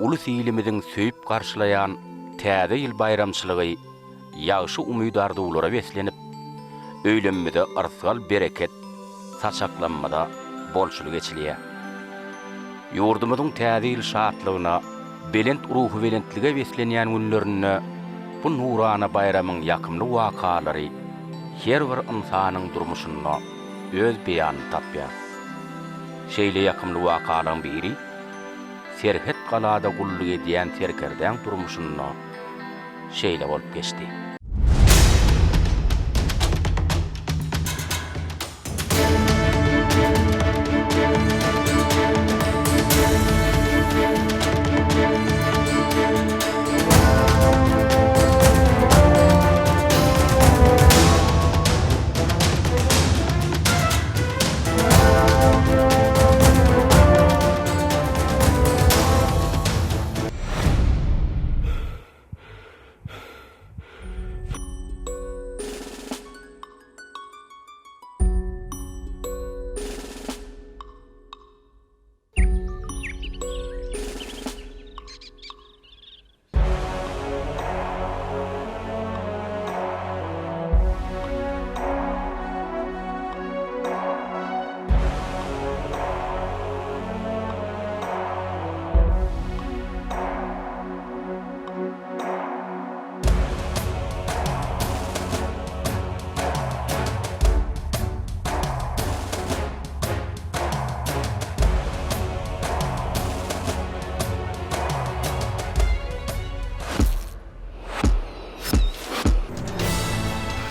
Ulus-ilimiziň söýüp garşylaýan Täze ýyl baýramçylygy ýagşy umyt-arzuwlara beslenip, öýlemmize yrsgal-bereket, saçaklanmyza bolçulyk eçilýär. Ýurdumyzyň Täze ýyl şatlygyna, belent ruhubelentlige beslenýän günlerinde bu nurana baýramyň ýakymly wakalary her bir ynsanyň durmuşynda öz beýanyny tapýar. Şeýle ýakymly wakalaryň biri serhet galada gulluk edýän serkerdäň durmuşynda şeýle bolup geçdi.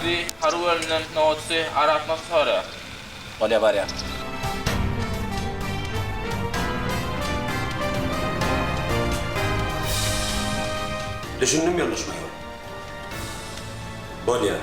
Sizi harby bölümden nobatçy Arap Nasr soraýar. Bolýa barýan. Düşündim ýoldaş maýor. Bolýa.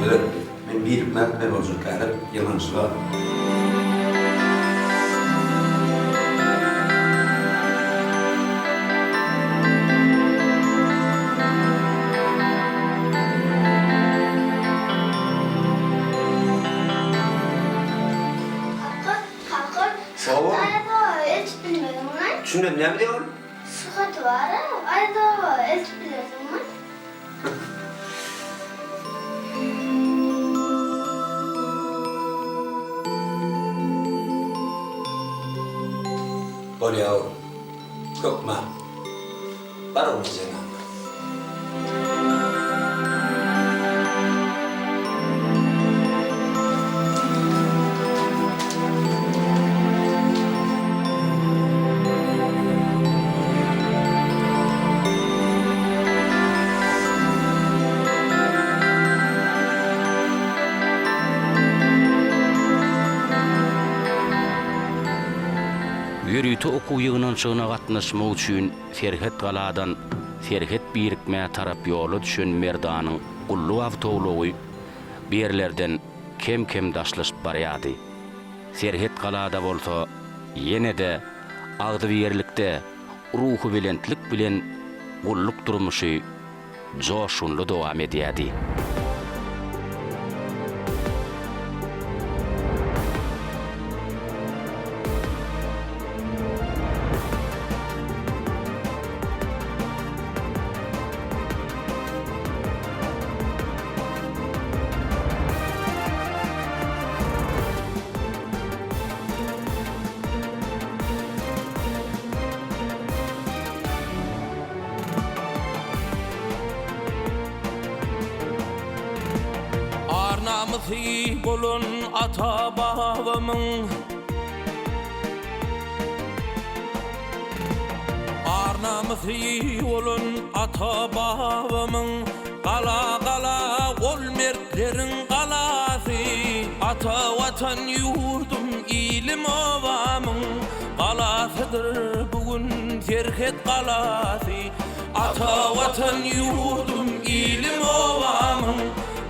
Gözel, men birikmä gitmeli boljak häzir ýygnanyşyga. Kaka, kaka, şu haty Aýazowa eltip bilmediňmi? Düşünmedim, näme diýýär ol? Şu haty bar-a, Aýazowa eltip bilersiňmi? Bolýa oglum. Hökman. Bar oglum ejeň ýanyna. Ýörite okuw ýygnanyşygyna gatnaşmak üçin serhet galadan serhet birikmä tarap ýola düşen Merdanyň gulluk awtoulagy bu ýerlerden kem-kem daşlaşyp barýardy. Serhet galada bolsa ýene-de agzybirlikde, ruhubelentlik bilen gulluk durmuşy joşgunly dowam edýärdi. Ar-namysy bolan ata-babamyň. Ar-namysy bolan ata-babamyň. Gala, gala, ol mertleriň galasy. Ata Watan ýurdum, ilim, obamyň. Galasydyr bu gün serhet galasy. Ata Watan ýurdum, ilim, obamyň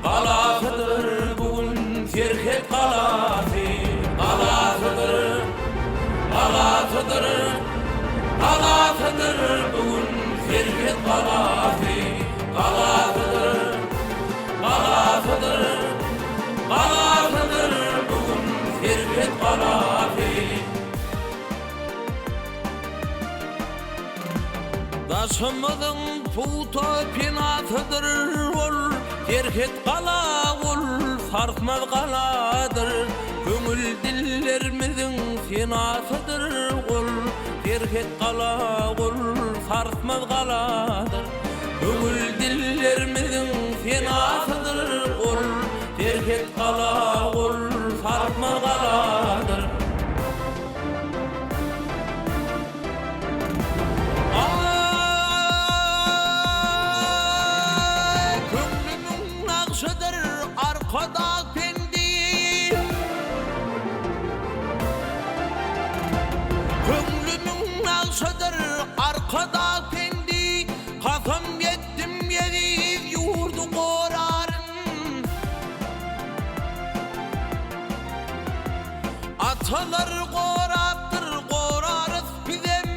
Galasydyr bu gün serhet galasy. Galasydyr, galasydyr, galasydyr bu gün serhet galasy. Galasydyr, galasydyr, galasydyr bu gün serhet galasy. Daşymyzyň pugta penasydyr ol, Serhet gala ol, sarsmaz galadyr. Köňül dillerimiziň senasydyr ol, Serhet gala ol, sarsmaz galadyr. Köňül dillerimiziň senasydyr ol, Serhet gala ol, sarsmaz galadyr. Aý, köňlümiň nagşydyr Arkadag pendi. Köňlümiň nagşydyr Arkadag pendi. Kasam etdim eziz ýurdy goraryn. Atalar gorapdyr, gorarys bizem,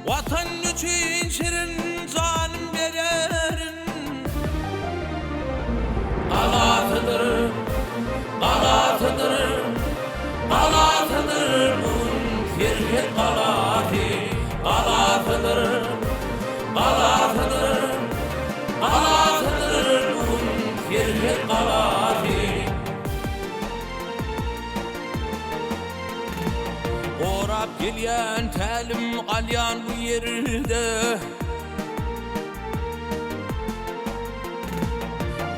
Watan üçin şirin janym bererin. Galasydyr, galasydyr, galasydyr bu gün serhet galasy. Galasydyr, galasydyr, galasydyr bu gün serhet galasy. Gorap gelýän tälim alýan bu ýerde.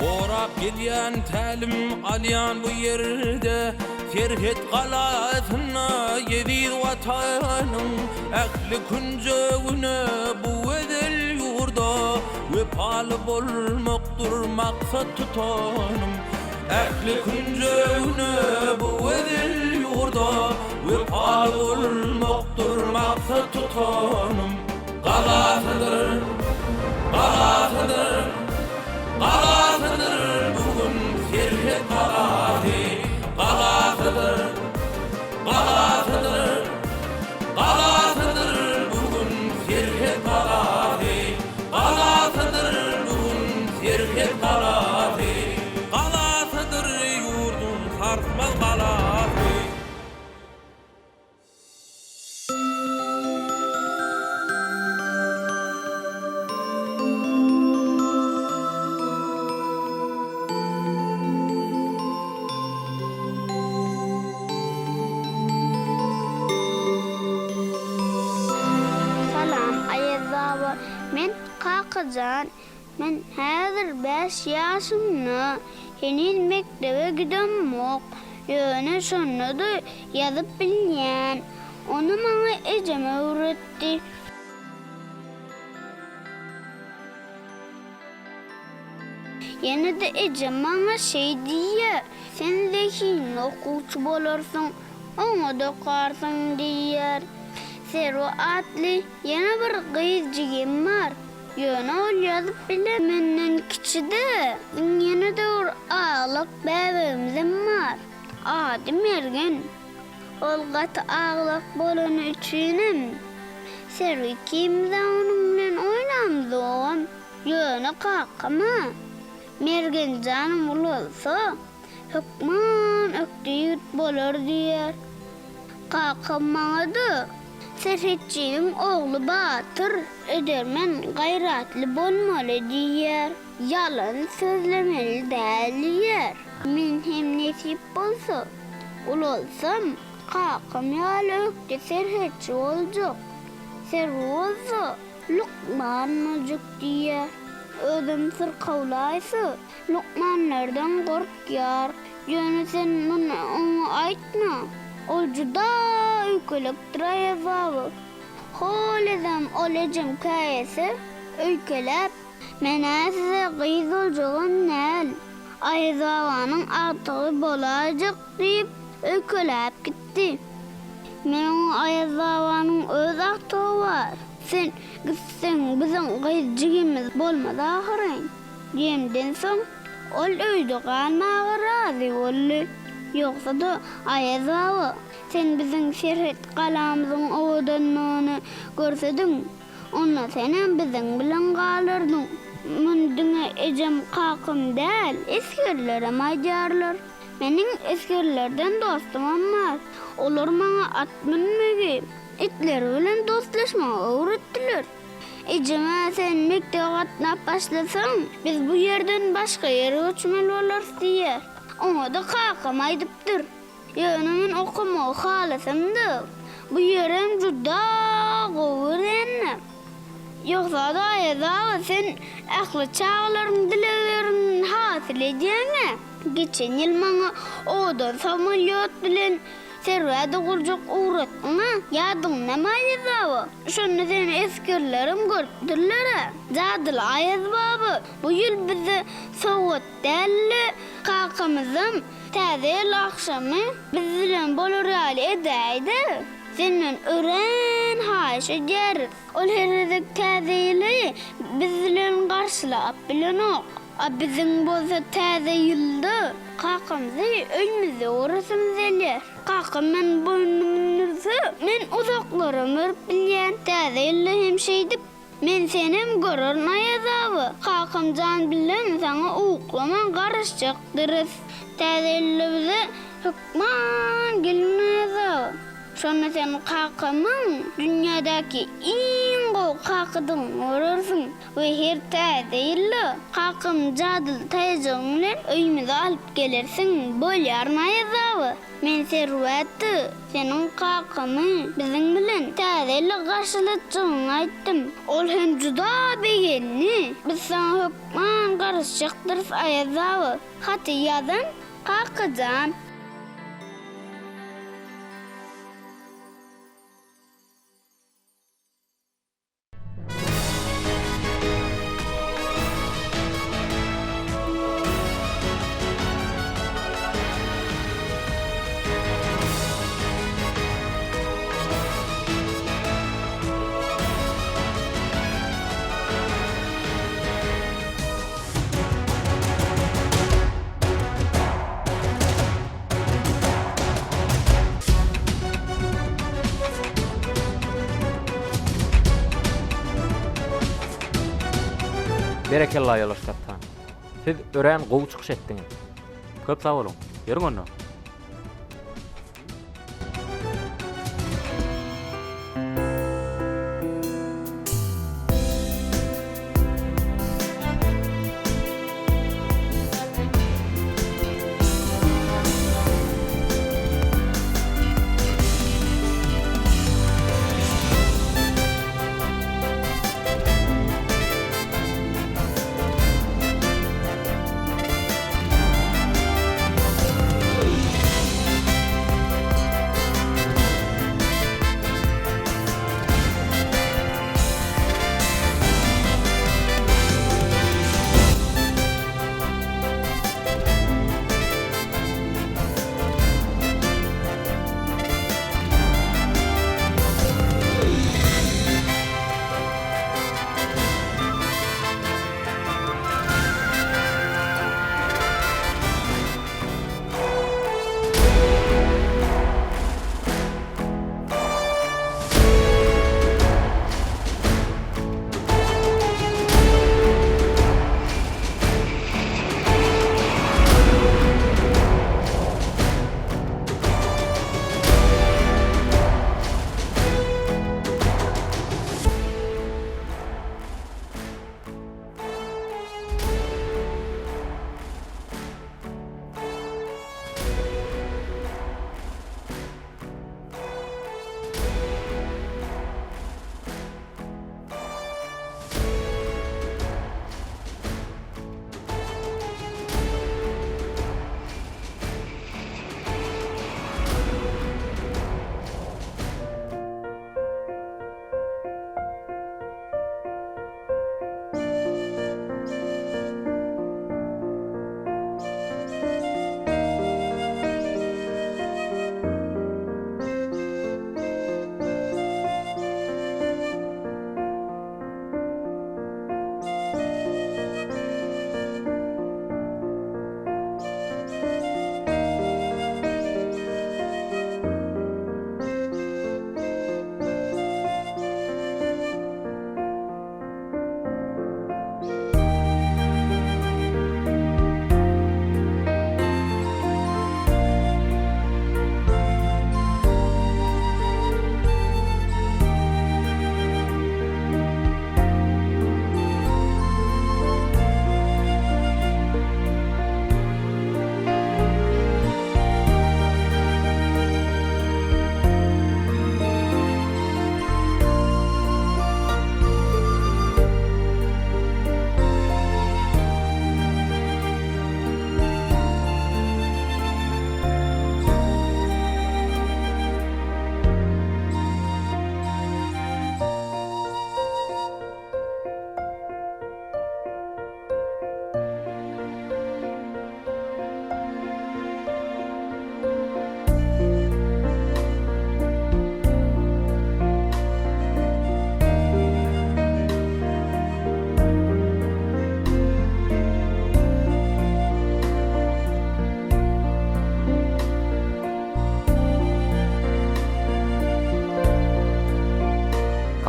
Gorap gelýän tälim alýan bu ýerde Serhet galasynda eziz Watanyň ähli künjegine bu gözel ýurda wepaly bolmakdyr maksat tutanym. Ähli künjegine bu gözel ýurda Wepaly bolmakdyr maksat tutanym. Galasydyr, galasydyr, galasydyr bu gün serhet galasy. Galasydyr, galasydyr, galasydyr bu gün serhet galasy. Galasydyr bu gün serhet galasy. Galasydyr ýurduň sarsmaz galasy. Salam Aýaz baba. Men Kakajan. Men häzir bäş ýaşymda. Heniz mekdebe gidemok. Ýöne şonda-da ýazyp bilýän. Ony maňa ejem öwretdi. Ýene-de ejem maňa şeý diýýär, Sen zehinli okuwçy bolarsyň, oňat okarsyň diýýär. Serwi atly ýene bir gyz jigim bar. Ýöne ol ýazyp bilen menden kiçi-de. Biziň ýene-de bir aglak bäbegimizem bar. Ady Mergen. Ol gaty aglak bolany üçinem, Serwi ikimiz-ä onuň bilen oýnamyzogam. Ýöne kakam-a, Mergen janym ulalsa, hökman ökde ýigit bolar diýýär. Kakam maňa-da, Serhetçiniň ogly batyr, edermen, gaýratly bolmaly diýýär. Ýalan sözlemeli däl diýýär. Men hem nesip bolsa, ulalsam, kakam ýaly ökde serhetçi boljak. Serwi bolsa, lukman boljak diýýär. Özem syrkawlaýsa, lukmanlardan gorkýar. Ýöne sen muny oňa aýtma. Ol juda öýkelekdir, Aýaz baba. Hol-ezem ol ejem käýese, öýkeläp, Men-ä size gyz boljagam däl, Aýaz babanyň agtygy bolaýjak diýip, öýkeläp gitdi. Men oňa Aýaz babanyň öz agtygy bar, sen gitseň biziň gyz jigimiz bolmaz ahyryn diýemden soň, ol öýde galmaga razy boldy. Ýogsa-da Aýaz baba, sen biziň serhet galamyzyň owadanlygyny görsediň, Onda senem biziň bilen galardyň. Muny diňe ejem-kakam däl, esgerlerem aýdýarlar. Meniň esgerlerden dostumam bar. Olar maňa at münmegi, itler bilen dostlaşmagy öwretdiler. Ejem-ä sen mekdebe gatnap başlasaň, biz bu ýerden başga ýere göçmeli bolarys diýýär. Oňa-da kakam aýdypdyr. Ýöne men okamagy halasam-da, bu ýerem juda gowy görýän-dä. Ýogsa-da, Aýaz aga, sen ähli çagalaryň dileglerini hasyl edýäň-ä. Geçen ýyl maňa owadan samolýot bilen Serwä-de gurjak ugratdyň-a. Ýadyňdamy, Aýaz baba? Şonda seni esgerlerem görüpdirler-ä. Jadyly Aýaz baba bu ýyl bize sowgat däl-de, kakamyzam Täze ýyl agşamy biz bilen bolar ýaly edäý-de, senden örän haýyş edýäris. Ol her gezek Täze ýyly biz bilen garşylap bilenok. A biziň bolsa Täze ýylda kakamyzy öýümizde göresimiz gelýär. Kakam meni boýnuna mündürse, men uzaklaram görüp bilýän. Täze ýylda hem şeýdip Men senem görerin Aýaz aba. Kakam jan bilen saňa uklaman garaşjakdyrys. Täze ýylda bize hökman gelin Aýaz aba. Şonda sen kakamyň dünýädäki iň gowy kakadygyny görersiň we her täze ýylda kakamy jadyly taýajygyň bilen öýümize alyp gelersiň. Bolýarmy Aýaz aba? Men Serwetde seniň kakamy biziň bilen Täze ýyly garşylatjagyňy aýtdym. Ol hem juda begendi. Biz saňa hökman garaşjakdyrys, Aýaz baba. Haty ýazan Kakajan. Berekella ýoldaş kapitan. Siz örän gowy çykyş etdiňiz. Köp sag boluň. Ýörüň onda.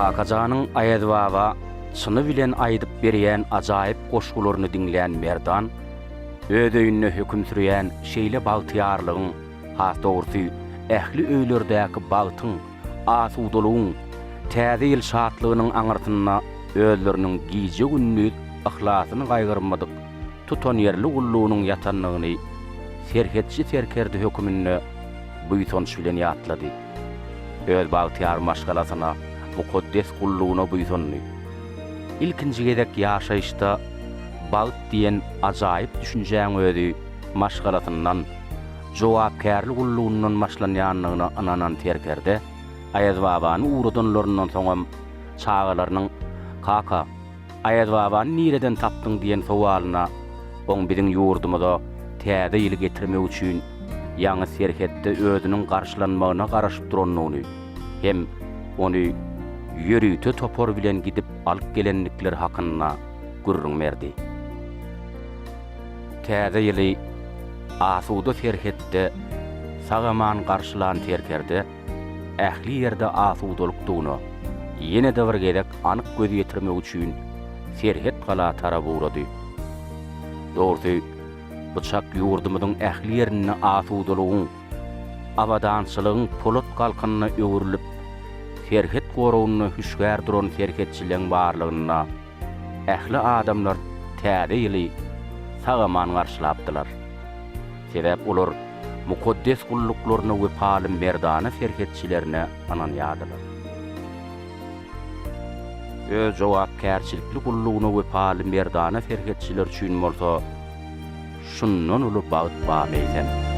Kakajanyň Aýazbaba çyny bilen aýdyp berýän ajaýyp goşgularyny diňlän Merdan öz öýünde höküm sürýän şeýle bagtyýarlygyň, has dogrusy, ähli öýlerdäki bagtyň, asudalygyň, Täze ýyl şatlygynyň aňyrsynda özleriniň gije-gündiz yhlasyny gaýgyrmadyk tutanýerli gullugynyň ýatandygyny serhetçi serkerde höküminde buýsanç bilen ýatlady. Öz bagtyýar maşgalasyna, mukaddes gullugyna buýsandy. Ilkinji gezek ýaşaýyşda bagt diýen ajaýyp düşünjäň özi maşgalasyndan, jogapkärli gullugyndan başlanýandygyna ynanan serkerde Aýazbabany ugradanlaryndan soňam çagalarynyň Kaka, Aýazbabany nireden tapdyň diýen sowalyna oň biziň ýurdumyza Täze ýyly getirmek üçin ýaňy serhetde özüniň garşylanmagyna garaşyp durandygyny hem ony ýörite topar bilen gidip alyp gelendikleri hakynda gürrüň berdi. Täze ýyly asuda serhetde sag-aman garşylan serkerde ähli ýerde asudalykdygyna ýene-de bir gezek anyk göz ýetirmek üçin serhet gala tarap ugrady. Dogrusy, bu çak ýurdumyzyň ähli ýerinde asudalygyň, abadançylygyň polat galkanyna öwrülip, serhet goragynda hüşgär duran serhetçileň barlygynda ähli adamlar Täze ýyly sag-aman garşylapdylar. Sebäp olar mukaddes gulluklaryna wepaly merdana serhetçilerine ynanýardylar. Öz jogapkärçilikli gullugyna wepaly merdana serhetçiler üçin bolsa şundan uly bagt barmy eýsem?